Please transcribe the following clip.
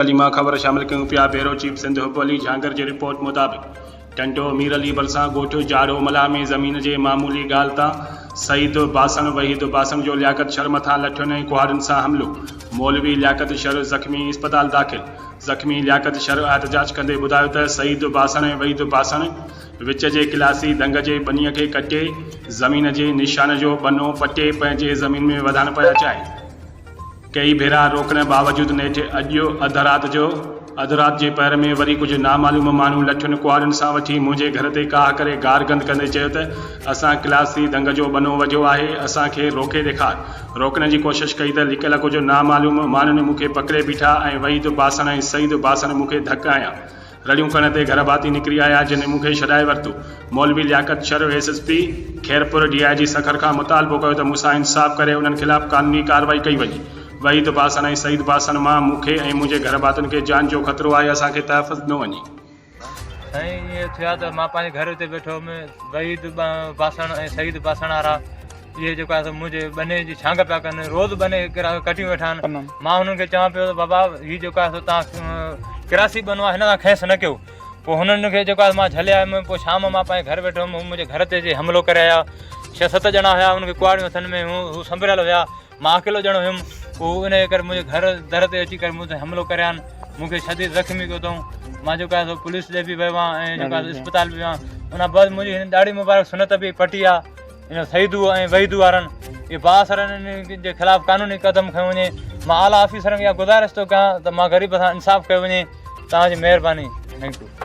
علي مان خبر شامل ڪيون پيا بيورو چيف سنڌ حب علي جھانگر جي رپورٽ مطابق ٽنڊو مير علي ڀرسان ڳوٺ جاڙو ملاح ۾ زمين جي معمولي ڳالهه تان سعيد باسڻ وحيد باسڻ جو لياقت شر مٿان لٺين ۽ ڪهاڙين سان حملو مولوي لياقت شر زخمي اسپتال داخل زخمي لياقت شر احتجاج ڪندي ٻڌايو ته سعيد باسڻ ۽ وحيد باسڻ وچ جي ڪلاسي دنگ جي ٻنيء کي ڪٽي زمين جي نشان جو ٻنو پٽي پنهنجي زمين ۾ وڌائڻ پيا چاهين. ڪيئي ڀيرا روڪڻ باوجود نيٺ اڄ اڌ رات جو اڌ رات جي پهر ۾ وري ڪجهه نامعلوم ماڻهو لٺين ڪهاڙين سان وٺي منهنجي گهر تي ڪاهه ڪري گارگند ڪندي چيو ته اسان ڪلاسي دنگ جو ٻنو وڍيو آهي اسان کي روڪي ڏيکار. روڪڻ جي ڪوشش ڪئي ته لڪل ڪجهه نامعلوم ماڻهن مون کي پڪڙي بيٺا ۽ وحيد باسڻ ۽ سعيد باسڻ مون کي ڌڪ هنيا. رڙيون ڪرڻ تي گهر ڀاتي نڪري آيا جن مون کي ڇڏائي ورتو. مولوي لياقت شر S S P Khairpur D I جي سکر کان مطالبو ڪيو ته مون سان انصاف ڪري انهن خلاف قانوني ڪارروائي ڪئي وڃي. وحيد باسڻ ۽ سعيد باسڻ مان مون کي ۽ منهنجي گهر ڀاتين کي جان جو خطرو آهي اسان کي تحفظ ڏنو وڃي. سائين ائين ٿيا ته مان پنهنجي گهر تي ويٺو هوم وحيد باسڻ ۽ سعيد باسڻ وارا اهي جيڪو آهي سو منهنجي ٻني جي ڇانگ پيا ڪن روز ٻني ڪٽيون ويٺا آهن مان هنن کي چوان پيو ته بابا هي جيڪو آهي سو تان ڪراسي ٻنو آهي هن سان کيس نه ڪيو پوء هنن کي جيڪو آهي مان جهلي آيم پوء شام مان پنهنجي گهر ويٺو هوم هو منهنجي گهر تي اچي حملو ڪري آيا ڇهه ست ڄڻا هيا هن کي ڪهاڙيون هٿن ۾ هيون هو سنڀريل هيا مان اڪيلو ڄڻو هيم پوء ان جي ڪري منهنجي گهر در تي اچي ڪري مون تي حملو ڪريان مون کي شديد زخمي ڪيو اٿئون مان جيڪو آهي سو پوليس ڏي به ويو آهيان ۽ جيڪو آهي اسپتال به ويو آهيان ان بعد منهنجي هن ڏاڙهي مبارڪ سنت به پٽي آهي ان سعيدو ۽ وحيدو وارن اهي بااثرن جي خلاف قانوني قدم کنيو وڃي مان اعليٰ آفيسرن کي اها گذارش ٿو ڪيان ته مان غريب سان انصاف ڪيو وڃي توهان جي مهرباني thank you.